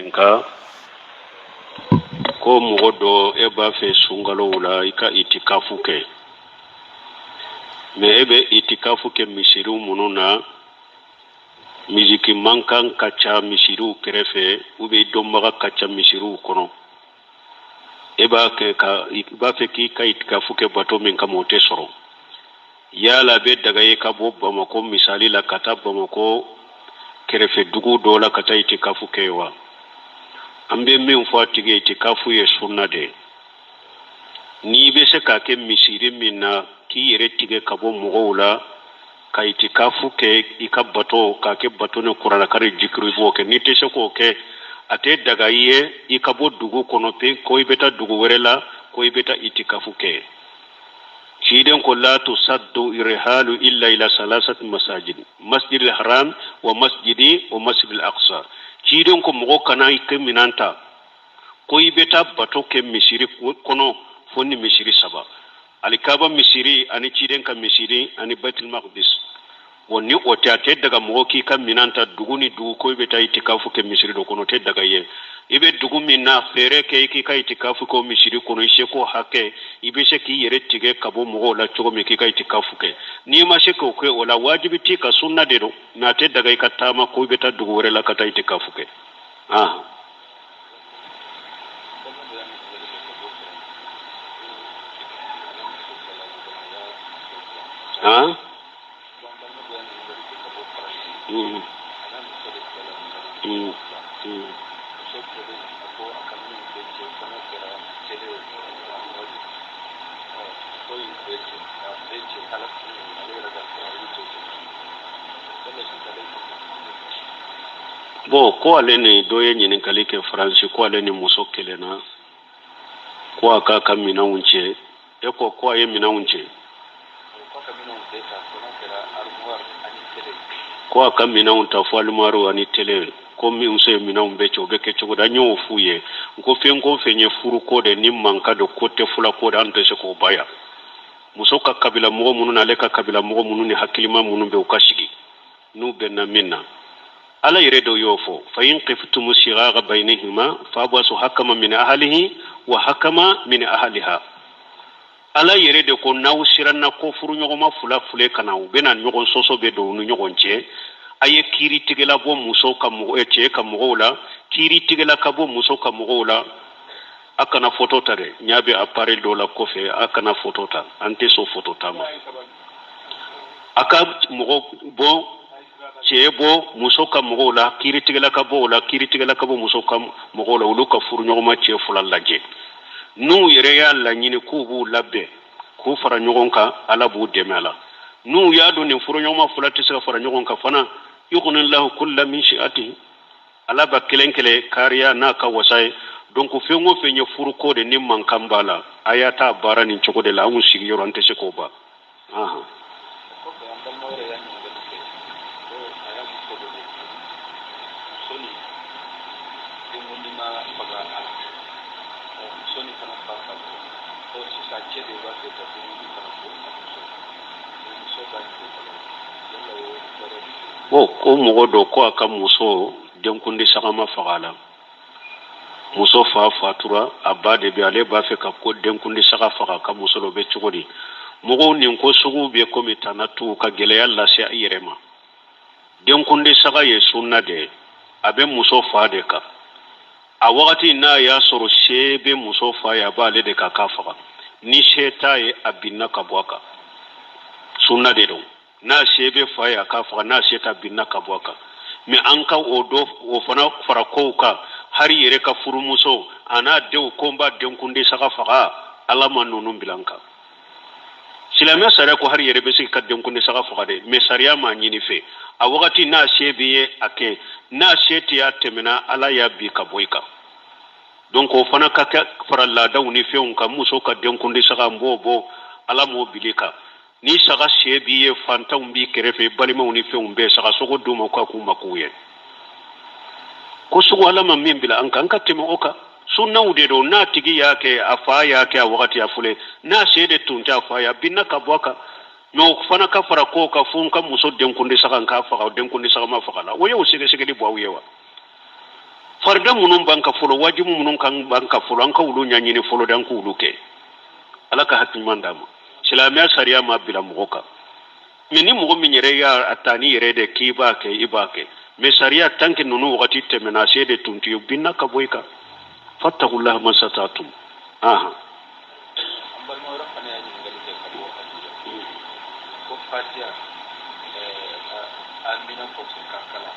Nka ko mɔgɔ dɔ e b'a fɛ sunkalow la i ka itikafu kɛ, mais e bɛ itikafu kɛ misiriw minnu na, misiki mankan ka ca misiriw kɛrɛfɛ ou bien dɔnbaga ka ca misiriw kɔnɔ. E b'a kɛ ka i b'a fɛ k'i ka itikafu kɛ bato min kama, o tɛ sɔrɔ. Yala a bɛ daga ye ka bɔ Bamakɔ misali la ka taa Bamakɔ kɛrɛfɛ dugu dɔ la ka taa itikafu kɛ wa? An bɛ min fɔ a tigi ye, itikafu ye sunna de ye. N'i bɛ se k'a kɛ misiri min na, k'i yɛrɛ tigɛ ka bɔ mɔgɔw la ka itikafu kɛ, i ka bato k'a kɛ bato ni kuranɛkaran jikiri, i b'o kɛ. N'i tɛ se k'o kɛ, a tɛ daga i ye i ka bɔ dugu kɔnɔ pe ko i bɛ taa dugu wɛrɛ la ko i bɛ taa itikafu kɛ. Ciden ko la tusaddu rihalu illa ila salasati masajid, masjid haram wa masjidi wa masjid al aqsa. Ciden ko mɔgɔ kana i ka minan ta ko i bɛ taa bato kɛ misiri kɔnɔ fo ni misiri saba: alikaba misiri ani ciden ka misiri ani baitul maqdis. Wa ni o tɛ, a tɛ daga mɔgɔ k'i ka minɛn ta dugu ni dugu ko i bɛ taa itikafu kɛ misiri dɔ kɔnɔ, o tɛ daga ye. I bɛ dugu min na, fɛɛrɛ kɛ i k'i ka itikafu kɛ o misiri kɔnɔ, i seko hakɛ, i bɛ se k'i yɛrɛ tigɛ ka bɔ mɔgɔw la cogo min k'i ka itikafu kɛ. N'i ma se k'o kɛ, o la wajibi t'i kan, sunna de don, mais a tɛ daga i ka taama ko i bɛ taa dugu wɛrɛ la ka taa itikafu kɛ. Ah. Ah? Bon, ko ale ni dɔ ye ɲininkali kɛ Faransi, ko ale ni muso kelenna, ko a k'a ka minɛnw cɛ. E ko ko a ye minɛnw cɛ, ko a ka minɛnw ta fo alimari ani tele, ko muso ye minɛnw bɛɛ cɛ, o bɛ kɛ cogo di? An y'o f'u ye n ko fɛn ko fɛn ye furuko de ni mankan don, ko tɛ fula ko de, an tɛ se k'o baya. Muso ka kabila mɔgɔ minnu n'ale ka kabila mɔgɔ minnu ni hakilima minnu bɛ, u ka sigi n'u bɛnna min na. Ala yɛrɛ de y'o fɔ: fa in khiftum shiqaqa bainihima fab'asu hakama min ahlihi wa hakama min ahliha. Ala yɛrɛ de ko n'aw siranna ko furuɲɔgɔnma fila file ka na, u bɛna ɲɔgɔn sɔsɔ bɛ don u ni ɲɔgɔn cɛ, a ye kiiritigɛla bɔ muso ka mɔgɔ eh, cɛ ka mɔgɔw la, kiiritigɛla ka bɔ muso ka mɔgɔw la. A kana foto ta dɛ, n ɲa bɛ appareil dɔ la kɔfɛ, a kana foto ta, an tɛ sɔn foto ta ma. A ka mɔgɔ bɔ, cɛ bɔ muso ka mɔgɔw la, kiiritigɛla ka bɔ o la, kiiritigɛla ka bɔ muso ka mɔgɔw la, olu ka furuɲɔgɔnma cɛ fila lajɛ. N'u yɛrɛ y'a laɲini k'u b'u labɛn k'u fara ɲɔgɔn kan, Ala b'u dɛmɛ a la. N'u y'a dɔn nin furuɲɔgɔnma fila tɛ se ka fara ɲɔgɔn kan fana, yughnillahu kulla min shi'atihi, Ala b'a kelen kelen kariya n'a ka wasa ye. Donc fɛn o fɛn ye furuko de ni mankan b'a la, a y'a ta baara nin cogo de la. Anw sigiyɔrɔ an tɛ se k'o ban. Kɔfɛ, an balima wɛrɛ y'a ɲininkali kɛ ko a y'a muso dɔ de furu, muso ni denkundi ma faga a la, ɔ muso ni fana fa fatura, ɔ sisan cɛ de b'a fɛ ka denkundi fana bɔ a muso la, muso b'a ɲini kalama yala o baara bɛ kɛ? Bon, ko mɔgɔ dɔ ko a ka muso denkundi saga ma faga a la, muso fa fatura, a ba de bɛ, ale b'a fɛ ka ko denkundi saga faga ka muso la, o bɛ cogo di? Mɔgɔw nin ko sugu bɛ komi tana tu ka gɛlɛya lase a yɛrɛ ma. Denkundi saga ye sunna de ye, a bɛ muso fa de kan. A wagati n'a y'a sɔrɔ se bɛ muso fa ye, a b'ale de kan k'a faga. Ni se t'a ye, a binna ka bɔ a kan, sunna de don. N'a se bɛ fa ye, a k'a faga, n'a se t'a, binna ka bɔ a kan. Mais an ka o dɔ o fana fara kow kan, hari yɛrɛ ka furumuso a n'a denw ko n b'a denkundi saga faga, Ala ma ninnu bila an kan. Silamɛya sariya ko hari yɛrɛ bɛ se ka denkundi saga faga dɛ, mais sariya m'a ɲini fɛ. A wagati n'a se b'i ye, a kɛ, n'a se t'i ye, a tɛmɛna, Ala y'a bin ka bɔ i kan. Donc o fana ka kɛ fara laadaw ni fɛnw kan. Muso ka denkundi saga n b'o bɔ, Ala m'o bil'i kan. Ni saga se b'i ye, fantanw b'i kɛrɛfɛ, balimaw ni fɛnw bɛɛ, saga sogo d'u ma k'a k'u mako ye. Ko sugu Ala ma min bila an kan, an ka tɛmɛ o kan. Sunnaw de don. N'a tigi y'a kɛ, a fa y'a kɛ a wagati, a filɛ, n'a se de tun tɛ a fa ye, a binna ka bɔ a kan. Mais o fana ka fara kow kan fo n ka muso denkundi saga n k'a faga, denkundi saga ma faga la, o y'o sɛgɛsɛgɛli bɔ aw ye wa? Farida minnu b'an kan fɔlɔ, wajibu minnu kan b'an kan fɔlɔ, an ka olu ɲɛɲini fɔlɔ de, an k'olu kɛ. Ala ka hakili ɲuman d'an ma. Silamɛya sariya ma bila mɔgɔ kan, mais ni mɔgɔ min yɛrɛ y'a ta ni yɛrɛ de k'i b'a kɛ, i b'a kɛ. Mais sariya, tant que ninnu wagati tɛmɛna, a se de tun t'i ye, binna ka bɔ i kan. Fattakullaha masata'tum. Ahan. An balima wɛrɛ fana y'a ɲininkali kɛ ka bɔ Abuja ko fatiya amina kɔfɛ k'a kalan,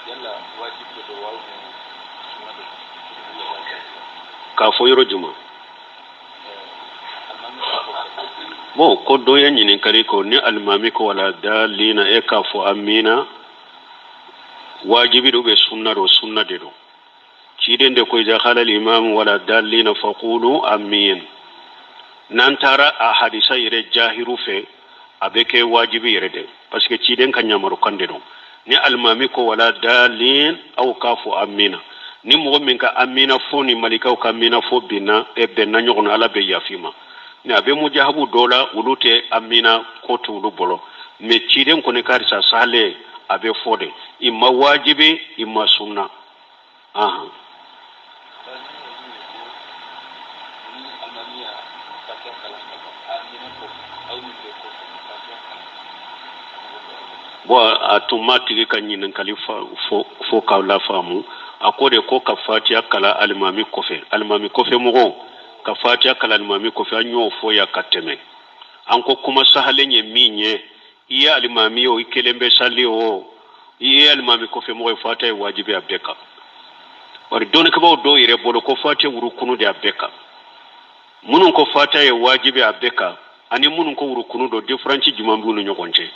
yala wajibi de don wa sunna de don? K'a fɔ yɔrɔ jumɛn? Bon, ko dɔ ye ɲininkali ko ni alimami ko wala dalina, e k'a fɔ amina, wajibi do bɛ sunna do? Sunna de don. Ciden de ko iza qala al-imam wala dalina faqulu amin. N'an taara a hadisa yɛrɛ jahiru fɛ, a bɛ kɛ wajibi yɛrɛ de, parce que ciden ka ɲamarukan de don. Ni alimami ko wala dalin, aw k'a fɔ amina. Ni mɔgɔ min ka amina fo ni malikaw ka amina fo binna e bɛnna ɲɔgɔn na, Ala bɛ yafa i ma. Ni a bɛ mujahabu dɔ la, olu tɛ amina ko t'olu bolo. Mais ciden kɔni ka hadisa sahale, a bɛ fɔ de, i ma wajibi, i ma sunna. Ahan. Ni alimami ya fatiha kalan ka ban, amina kɔfɛ, aw min bɛ kɔfɛ fatiha kalan? Bon, a tun ma tigi ka ɲininkali fo fo k'aw lafaamu. A ko de ko ka fatiya kala alimami kɔfɛ, alimami kɔfɛ mɔgɔw ka fatiya kala alimami kɔfɛ. An y'o fɔ yan ka tɛmɛ. An ko kuma sahalen ye min ye, i ye alimami ye o, i kelen bɛ sali o, i ye alimami kɔfɛ mɔgɔ ye, fatiya ye wajibi a bɛɛ kan. Bari dɔnnikɛbaaw dɔw yɛrɛ bolo ko fatiya wurukunu de a bɛɛ kan. Minnu ko fatiya ye wajibi a bɛɛ kan ani minnu ko wurukunu don, différence jumɛn b'u ni ɲɔgɔn cɛ?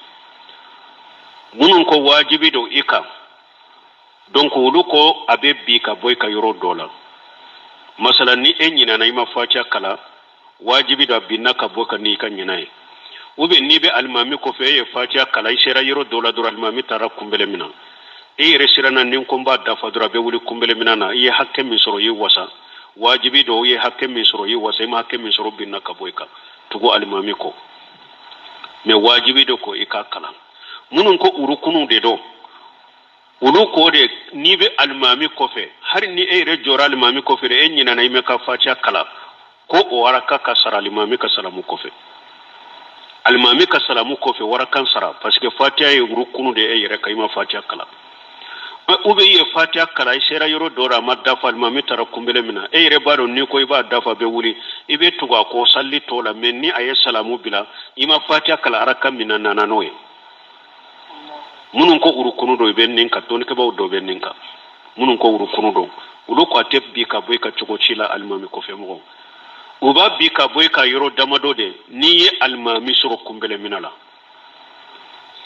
Minnu ko wajibi don i kan, donc olu ko a bɛ bin ka bɔ i ka yɔrɔ dɔ la. Masala, ni e ɲinana, i ma fatiya kalan, wajibi don, a binna ka bɔ ka n'i ka ɲina ye. Ou bien n'i bɛ alimami kɔfɛ, e ye fatiya kalan, i sera yɔrɔ dɔ la dɔrɔn, alimami taara kunbɛlɛ min na, e yɛrɛ siranna, ni ko n b'a dafa dɔrɔn, a bɛ wuli kunbɛlɛ min na, i ye hakɛ min sɔrɔ, i ye wasa. Wajibi don, i ye hakɛ min sɔrɔ, i ye wasa. I ma hakɛ min sɔrɔ, binna ka bɔ i kan, tugu alimami kɔ. Mais wajibi don ko i k'a kalan. Minnu ko urukunu de don, olu ko de n'i bɛ alimami kɔfɛ, hali ni e yɛrɛ jɔra alimami kɔfɛ, e ɲinana, i ma ka fatiya kalan, ko o waraka ka sara alimami ka salamu kɔfɛ. Alimami ka salamu kɔfɛ, warakan sara, parce que fatiya ye urukunu de e yɛrɛ kan, i ma fatiya kalan. Ou bien i ye fatiya kalan, i sera yɔrɔ dɔ la, a ma dafa, alimami taara kunbɛlɛ min na, e yɛrɛ b'a dɔn n'i ko i b'a dafa, bɛ wuli, i bɛ tugu a kɔ sali tɔ la. Mais ni a ye salamu bila, i ma fatiya kalan araka min na, nana n'o ye. Minnu ko urukunu don, i bɛ nin kan. Dɔnnikɛbaaw dɔ bɛ nin kan. Minnu ko urukunu don, olu ko a tɛ bin ka bɔ i ka cogo si la. Alimami kɔfɛ mɔgɔw, u b'a bin ka bɔ i ka yɔrɔ damadɔ de. N'i ye alimami sɔrɔ kunbɛlɛ minɛ la,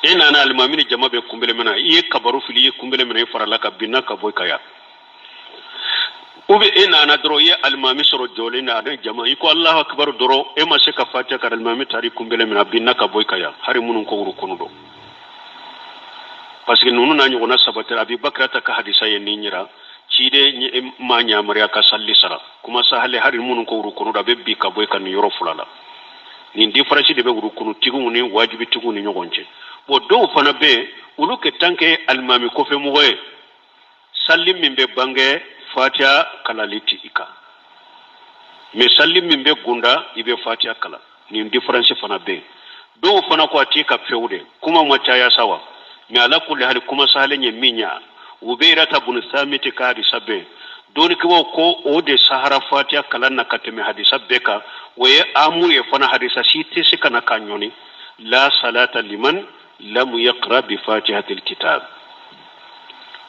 e nana, alimami ni jama bɛ kunbɛlɛ minɛ, i ye kabaru fili, i ye kunbɛlɛ minɛ, i farala ka binna ka bɔ i ka yan. Ou bien e nana dɔrɔn, i ye alimami sɔrɔ jɔlen na, ani jama, i ko Alahu akibaru dɔrɔn, e ma se ka fatiya ka alimami taara i kunbɛlɛ minɛ, a binna ka bɔ i ka yan. Hari minnu ko urukunu don, parce que ninnu n'a ɲɔgɔnna sabatira. Abi Bakirata ka hadisa ye nin yira, ciden ma yamaruya ka salli sara. Kuma sahale, hari minnu ko urukunu don, a bɛ bin ka bɔ i ka nin yɔrɔ fila la. Nin différence de bɛ urukunutigiw ni wajibitigiw ni ɲɔgɔn cɛ. Bon, dɔw fana bɛ yen, olu kɛ tant que alimami kɔfɛ mɔgɔ ye, salli min bɛ bange, fatiya kalali ti i kan, mais salli min bɛ gunda, i bɛ fatiya kalan. Nin différence fana bɛ yen. Dɔw fana ko a t'i ka fewu de. Kuma ma caya sa wa, mais ala kulli hali, kuma sahalen ye min ye, Ubayrata bunu Samiti ka hadisa bɛ yen. Dɔnnikɛbaaw ko o de sahara fatiya kalan na ka tɛmɛ hadisa bɛɛ kan. O ye amu ye fana, hadisa si tɛ se ka na k'a ɲɔni. La salata liman lam yaqra bi fatihatil kitab.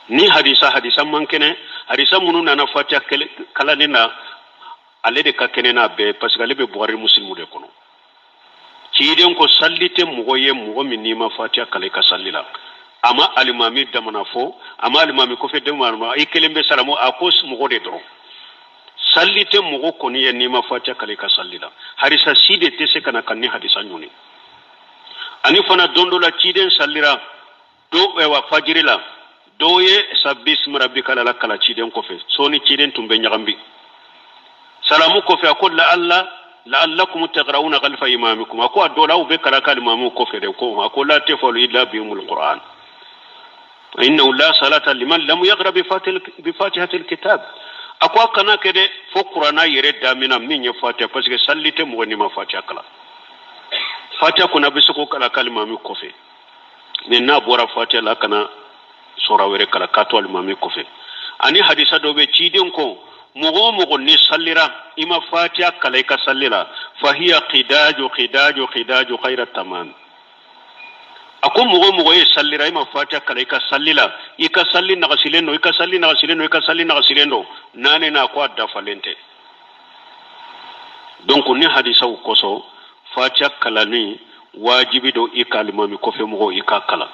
Ni hadisa man kɛnɛ, hadisa minnu nana fatiya kalanni na, ale de ka kɛnɛ n'a bɛɛ, parce que ale bɛ Bukhari Muslimu de kɔnɔ. Ciden ko salli tɛ mɔgɔ ye, mɔgɔ min n'i ma fatiya kalan i ka salli la. A ma alimami damana fɔ, a ma alimami kɔfɛ damana, i kelen bɛ salamu, a ko mɔgɔ de dɔrɔn. Salli tɛ mɔgɔ kɔni ye n'i ma fatiya kalan i ka salli la. Hadisa si de tɛ se ka na ka ni hadisa ɲɔni. Ani fana don dɔ la, ciden sallira do wa fajiri la, dɔw ye sabbisma rabbika lala kala ciden kɔfɛ. Sɔɔni ciden tun bɛ ɲagambi. Salamu kɔfɛ, a ko la'alla la'allakum taqra'una khalfa imamikum. A ko a dɔ la, aw bɛ kalan ka alimamuw kɔfɛ dɛ. Ko a ko la tafalu illa bi umul qur'an. Innahu la salata liman lam yaqra bi fatihatil kitab. A ko a kana kɛ dɛ fo kuranna yɛrɛ damina min ye fatiha, parce que salli tɛ mɔgɔ n'i ma fatiha kalan. Fatiha kɔni a bɛ se k'o kalan k'alimami kɔfɛ, mais n'a bɔra fatiha la, a kana sura wɛrɛ kalan k'a to alimami kɔfɛ. Ani hadisa dɔ bɛ ciden ko mɔgɔ o mɔgɔ ni sallira i ma fatiha kalan i ka salli la, fahiya qidaju qidaju qidaju ghayra tamam. A ko mɔgɔ o mɔgɔ ye sallira i ma fatiha kalan i ka salli la, i ka salli nagasilen don, i ka salli nagasilen don, i ka salli nagasilen don. Naani na, a ko a dafalen tɛ. Donc ni hadisaw kosɔn, fatiha kalanni wajibi don i ka alimami kɔfɛ mɔgɔw i ka kalan.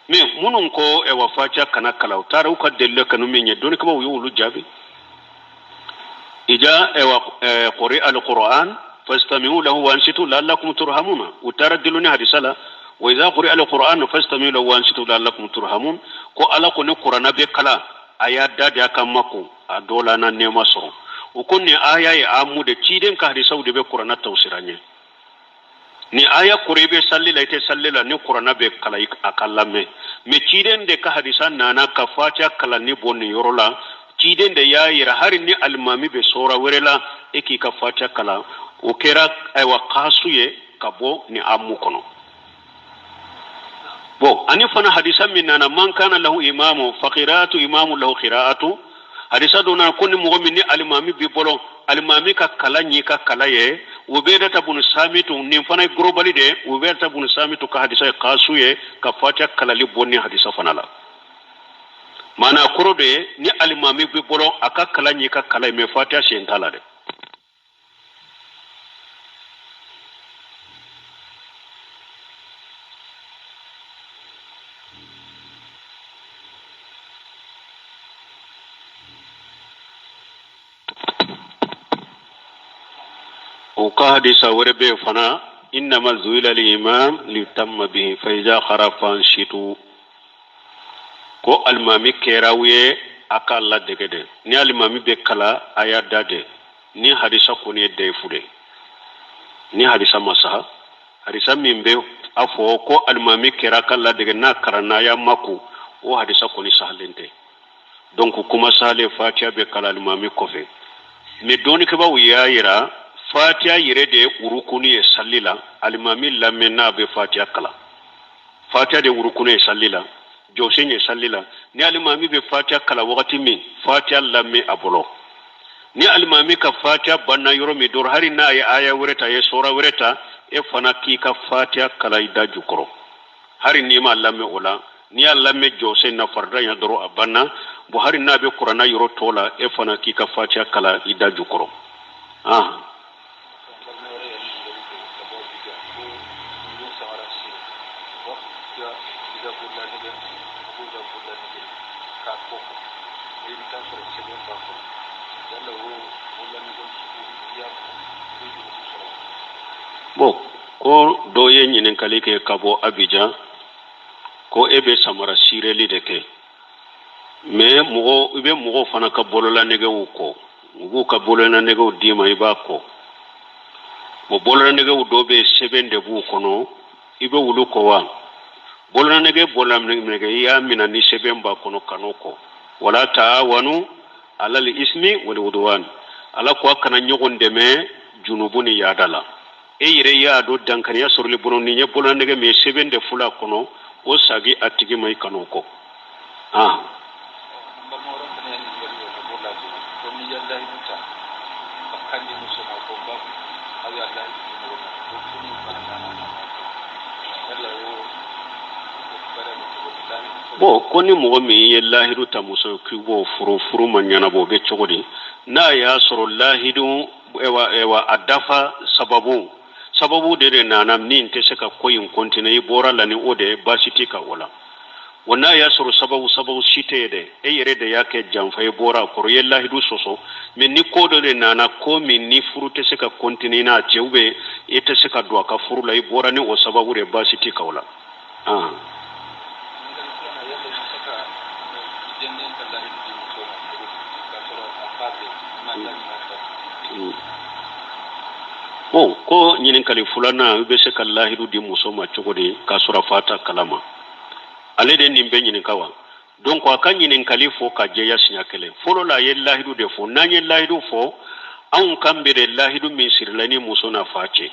Mais minnu ko ɛwa fatiha kana kalan, u taara u ka dalilu kanu min ye, dɔnnikɛbaaw y'olu jaabi. Ija ɛwa quri'a alquran fastami'u lahu wa ansitu la'allakum turhamuna. U taara dalilu ni hadisa la, wa iza quri'a alquran fastami'u lahu wa ansitu la'allakum turhamun. Ko Ala ko ni kuranna bɛ kalan, a y'a da de a ka makun, a dɔ la na nɛɛma sɔrɔ. U ko nin aya ye amu de, ciden ka hadisaw de bɛ kuranna tawsira ɲɛ. Ni aya kɔrɔ i bɛ salli la, i tɛ salli la, ni kuranna bɛ kalan a ka lamɛn. Mais ciden de ka hadisa nana ka fatiha kalanni bɔ nin yɔrɔ la. Ciden de y'a yira hari ni alimami bɛ sura wɛrɛ la, e k'i ka fatiha kalan. O kɛra ayiwa kasu ye ka bɔ ni amu kɔnɔ. Bon, ani fana hadisa min nana, man kana lahu imamu fa qira'atu imamu lahu qira'atu. Hadisa dɔ nana ko ni mɔgɔ min ni alimami b'i bolo, alimami ka kalan y'i ka kalan ye. Ubedata bunu samitu, nin fana ye gorobali de ye. Ubedata bunu samitu ka hadisa ye kasu ye ka fatiha kalali bɔ ni hadisa fana la. Maana kɔrɔ de ye ni alimami b'i bolo, a ka kalan y'i ka kalan ye, mais fatiha sen t'a la dɛ. O ka hadisa wɛrɛ bɛ yen fana, innama zuila al-imam liyutamma bihi fa iza qara fansitu. Ko alimami kɛra aw ye a k'a ladege de, ni alimami bɛ kalan a y'a da de. Ni hadisa kɔni ye dayifu de, ni hadisa ma saha. Hadisa min bɛ a fɔ ko alimami kɛra ka ladege, n'a karanna a y'a makun, o hadisa kɔni sahalen tɛ. Donc kuma sahalen, fatiya bɛ kalan alimami kɔfɛ. Mais dɔnnikɛbaaw y'a yira fatiya yɛrɛ de ye urukuni ye sali la. Alimami lamɛn n'a bɛ fatiya kalan, fatiya de urukuni ye sali la, jɔsen ye sali la. Ni alimami bɛ fatiya kalan wagati min, fatiya lamɛn a bolo. Ni alimami ka fatiya banna yɔrɔ min dɔrɔn, hali n'a ye aya wɛrɛ ta, a ye sura wɛrɛ ta, e fana k'i ka fatiya kalan i da jukɔrɔ, hali n'i m'a lamɛn o la. N'i y'a lamɛn jɔsen na farida ɲɛ dɔrɔn, a banna. Bon, hali n'a bɛ kuranna yɔrɔ tɔ la, e fana k'i ka fatiya kalan i da jukɔrɔ. Ah. Bon, ko dɔ ye ɲininkali kɛ ka bɔ Abijan, ko e bɛ samara sireli de kɛ, mais mɔgɔ i bɛ mɔgɔw fana ka bololanɛgɛw kɔ, u b'u ka bololanɛgɛw d'i ma, i b'a kɔ. Bon, bololanɛgɛw dɔ bɛ sɛbɛn de b'u kɔnɔ, i bɛ olu kɔ wa? Bololanɛgɛ bololanɛgɛ i y'a minɛ ni sɛbɛn b'a kɔnɔ, kan'o kɔ. Wala taawanu alal ismi wal udwan. Ala ko a kana ɲɔgɔn dɛmɛ junubu ni yaada la. E yɛrɛ y'a dɔn dankariya sɔrɔli bolo, nin ye bololanɛgɛ min ye, sɛbɛn de filɛ a kɔnɔ, o sagi a tigi ma, i kan'o kɔ. Ah. Bon, ko ni mɔgɔ min ye lahidu ta muso k'i b'o furu, furu ma ɲɛnabɔ, o bɛ cogo di? N'a y'a sɔrɔ lahidu ɛwa a dafa sababu sababu de nana min tɛ se ka ko in continuer, i bɔra la ni o de ye, baasi t'i kan o la. Wa n'a y'a sɔrɔ sababu sababu si tɛ yen dɛ, e yɛrɛ de y'a kɛ janfa ye, bɔra a kɔrɔ, i ye lahidu sɔsɔ, mais ni ko dɔ de nana, ko min ni furu tɛ se ka continuer n'a cɛ, ou bien e tɛ se ka don a ka furu la, i bɔra ni o sababu de, baasi t'i kan o la. Bon, ko ɲininkali filanan, i bɛ se ka lahidu di muso ma cogo di k'a sɔrɔ a fa t'a kalama? Ale de nin bɛɛ ɲininka wa. Donc a ka ɲininkali fɔ ka jɛya siɲɛ kelen. Fɔlɔ la, a ye lahidu de fɔ. N'an ye lahidu fɔ, anw kan bɛ de lahidu min sirila ni muso n'a fa cɛ.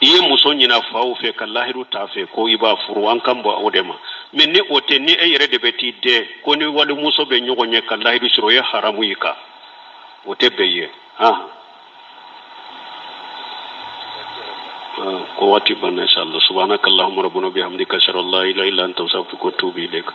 I ye muso ɲina faw fɛ ka lahidu t'a fɛ ko i b'a furu, an kan bɔ o de ma. Mais ni o tɛ, ni e yɛrɛ de bɛ t'i dɛ ko ni walimuso bɛ ɲɔgɔn ye ka lahidu siri, o ye haramu y'i kan, o tɛ bɛn ye han. Ko waati banna. Inshallah. Subhanaka allahumma rabbana bihamdika, ashhadu an la ilaha illa anta, astaghfiruka wa atubu ilaik.